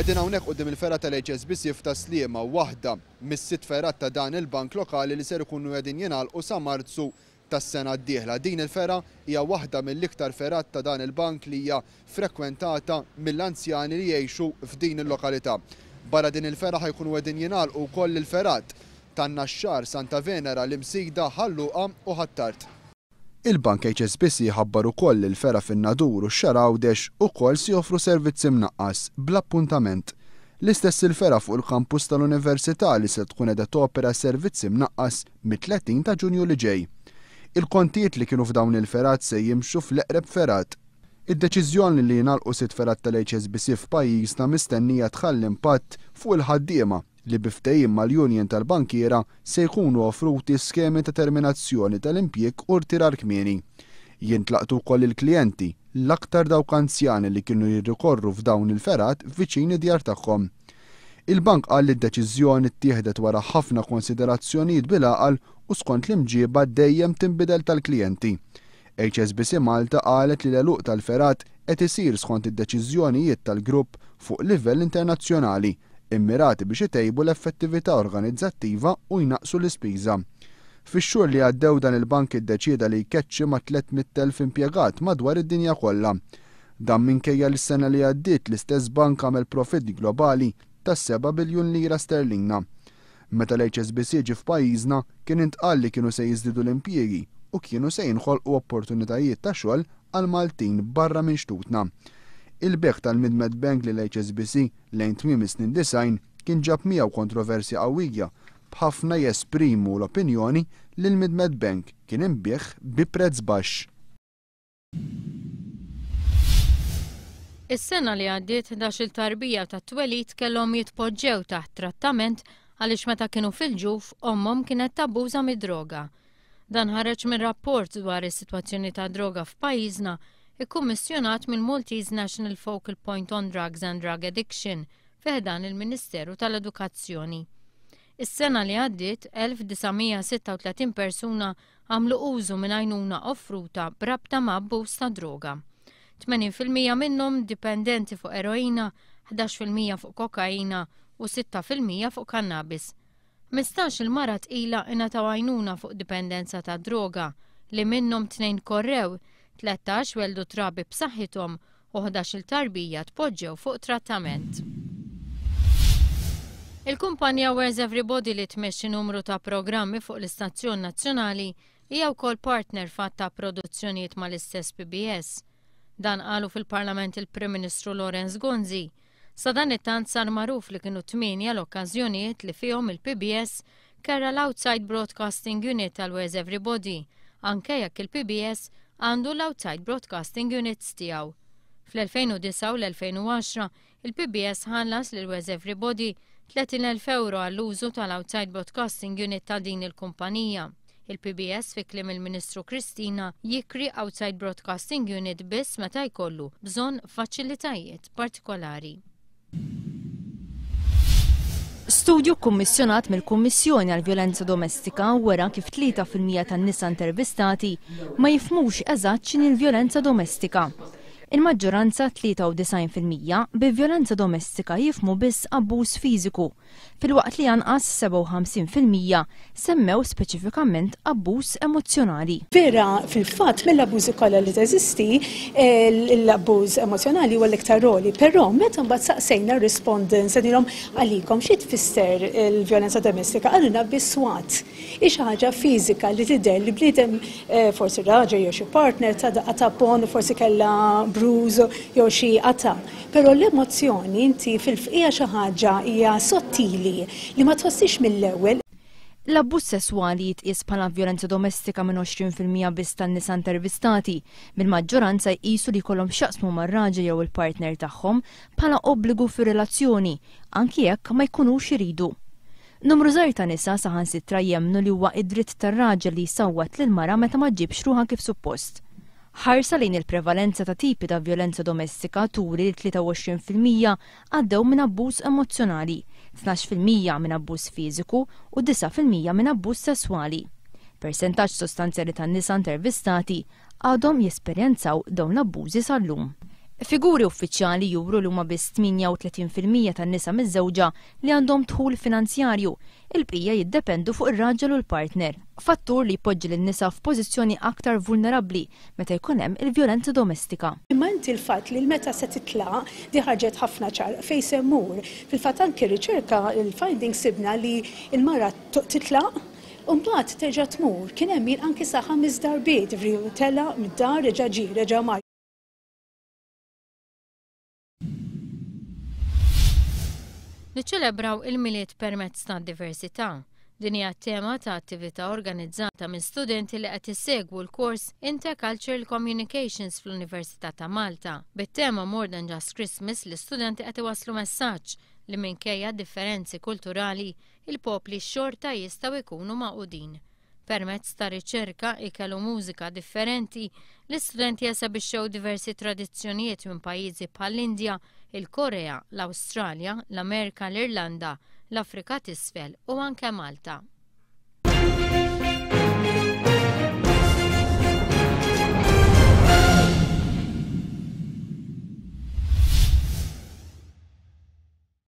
Qegħdin hawnhekk quddiem il-fergħa tal-HSBC f'Tas-Sliema, waħda mis-sitt fergħat ta' dan il-bank lokali li ser ikunu qegħdin jingħalqu sa Marzu tas-sena d-dieħla. Din il-fergħa hija waħda mill-iktar fergħat ta' dan il-bank li hija frekwentata mill-anzjani li jgħixu f'din il-lokalità. Barra din il-fergħa ħa jkunu qegħdin jingħalqu wkoll il-fergħat tan-Naxxar, Santa Venera, l-Imsida, Ħal Luqa u Ħ'Attard. Il-Bank HSBC ħabbar ukoll li l-fergħa fin-Nadur u x-Xagħar Għawdex ukoll se joffru servizz imnaqqas, bl-appuntament. L-istess il-fergħa fuq il-kampus tal-Università li se tkun qiegħda topera servizz imnaqqas mit-30 ta' Ġunju li ġej. Il-kontijiet li kienu f'dawn il-fergħat se jimxu fl-eqreb fergħat. Id-deċiżjoni li jingħalqu sitt fergħat tal-HSBC f'pajjiżna mistennija tħalli impatt fuq il-ħaddiema li bi ftehim mal-Union tal-Bankiera se jkunu offruti skemi ta' terminazzjoni tal-impjieg u rtirar kmieni. Jintlaqtu wkoll il-klijenti, l-aktar dawk anzjani li kienu jirrikorru f'dawn il-fergħat viċin id-djar tagħhom. Il-bank qal li d-deċiżjoni ttieħdet wara ħafna konsiderazzjonijiet bil-għaqal u skont l-imġieba dejjem tinbidel tal-klijenti. HSBC Malta qalet li l-għeluq tal-fergħat qed isir skont id-deċiżjonijiet tal-grupp fuq livell internazzjonali, immirati biex itejbu l-effettività organizzattiva u jnaqqsu l-ispiża. Fix-xhur li għaddew dan il-bank iddeċieda li jkeċċi mat-300,000 impjegat madwar id-dinja kollha. Dan minkejja li s-sena li għaddiet l-istess bank għamel profitt globali ta' 7 biljun lira sterlina. Meta l-HSBC ġie f'pajjiżna kien intqal li kienu se jiżdiedu l-impjiegi u kienu se jinħolqu opportunitajiet ta' xogħol għal Maltin barra minn xtutna. Il-bejgħ tal-Mid-Med Bank lill-HSBC lejn tmiem is-snin 90 kien ġab miegħu kontroversja qawwija b'ħafna jesprimu l-opinjoni li l-Mid-Med Bank kien inbiegħ bi prezz baxx. Is-sena li għaddiet 11-il tarbija tat-twelid kellhom jitpoġġew taħt trattament għaliex meta kienu fil-ġuf ommhom kienet tabbuża mid-droga. Dan ħareġ minn rapport dwar is-sitwazzjoni ta' droga f'pajjiżna ikkummissjonat mill-Maltese National Focal Point on Drugs and Drug Addiction fi ħdan il-Ministeru tal-Edukazzjoni. Is-sena li għaddiet 1936 persuna għamlu użu minn għajnuna offruta b'rabta ma' abbuż ta' droga. 80% minnhom dipendenti fuq eroina, 11% fuq kokaina u 6% fuq kannabis. 15 il-mara tqila ingħataw għajnuna fuq dipendenza ta' droga li minnhom tnejn korrew, 13 weldu trabi b'saħħithom u 11-il tarbija tpoġġew fuq trattament. Il-kumpanija Where's Everybody li tmexxi numru ta' programmi fuq l-istazzjon nazzjonali hija wkoll partner f'għadd ta' produzzjonijiet mal-istess PBS. Dan qalu fil-Parlament il-Prim Ministru Lawrence Gonzi. Sadanittant sar magħruf li kienu tmienja l-okkażjonijiet li fihom il-PBS kerra l-Outside Broadcasting Unit tal-Where's Everybody, anke jekk il-PBS għandu l-Outside Broadcasting Units tiegħu. Fl-2009 u l-2010, il-PBS ħallas lil Where's Everybody 30,000 ewro għall-użu tal-Outside Broadcasting Unit ta' din il-kumpanija. Il-PBS fi kliem il-Ministru Cristina jikri Outside Broadcasting Unit biss meta jkollu bżonn faċilitajiet partikolari. Studju kkummissjonat mill-Kummissjoni għall-Vjolenza Domestika wera kif 3% tan-nisa intervistati ma jifhmux eżatt x'inhi l-vjolenza domestika. Il-maġġoranza, 93%, bi vjolenza domestika jifhmu biss abbuż fiżiku, filwaqt li anqas 57% semmew speċifikament abbuż emozzjonali. Vera, fil-fatt, mill-abbużi kollha li teżisti, l-abbuż emozzjonali huwa l-iktar għoli. Però meta mbagħad saqsejna r-respondents għednilhom għalikom xi tfisser il-vjolenza domestika, qalulna bis-swat. Hi xi ħaġa fiżika li tidher li bniedem eh, forsi raġel jew xi partner ta' daqqa ta' pon u forsi kellha bruż jew xi qata'. Però l-emozzjoni inti fil-fqija xi ħaġa hija sottili li ma tħossix mill-ewwel. L-abbuż sesswali jitqies bħala vjolenza domestika minn 20% biss tan-nisa intervistati, bil-maġġoranza jqisu li jkollhom x'jaqsmu mar-raġel jew il-partner tagħhom bħala obbligu fir-relazzjoni, anki jekk ma jkunux iridu. Numru żgħir ta' nisa saħansitra jemmnu li huwa id-dritt tar-raġel li jsawwat lill-mara meta ma ġġibx ruħha kif suppost. Ħarsa lejn il-prevalenza ta' tipi ta' vjolenza domestika turi li 23% għaddew minn abbuż emozzjonali, 12% minn abbuż fiżiku u 9% minn abbuż sesswali. Persentaġġ sostanzjali tan-nisa intervistati għadhom jesperjenzaw dawn l-abbużi sal-lum. Figuri uffiċjali juru li huma biss 38% tan-nisa miżżewġa li għandhom dħul finanzjarju, il-bqija jiddependu fuq ir-raġel u l-partner. Fattur li jpoġġi lin-nisa f'pożizzjoni aktar vulnerabbli meta jkun hemm il-vjolenza domestika. Imma inti l-fatt li meta se titlaq di ħarġet ħafna ċar fejn se mmur. Fil-fatt anki r-riċerka, il-findings sibna li l-mara titlaq u mbagħad terġa' tmur. Kien hemm min anki sa 5 darbiet, jiġifieri telaq mid-dar, reġa' ġie, reġa' mar. Niċċelebraw il-Milied permezz tad-diversità. Din hija t-tema ta' attività organizzata minn studenti li qed isegwu l-kors Intercultural Communications fl-Università ta' Malta. Bit-tema More Than Just Christmas, l-istudenti qed iwasslu messaġġ li minkejja differenzi kulturali, il-popli xorta jistgħu jkunu magħqudin. Permezz ta' riċerka, ikel u mużika differenti, l-istudenti esebixxew diversi tradizzjonijiet minn pajjiżi bħall-Indja, il-Korea, l-Awstralja, l-Amerika, l-Irlanda, l-Afrika t'Isfel u anke Malta.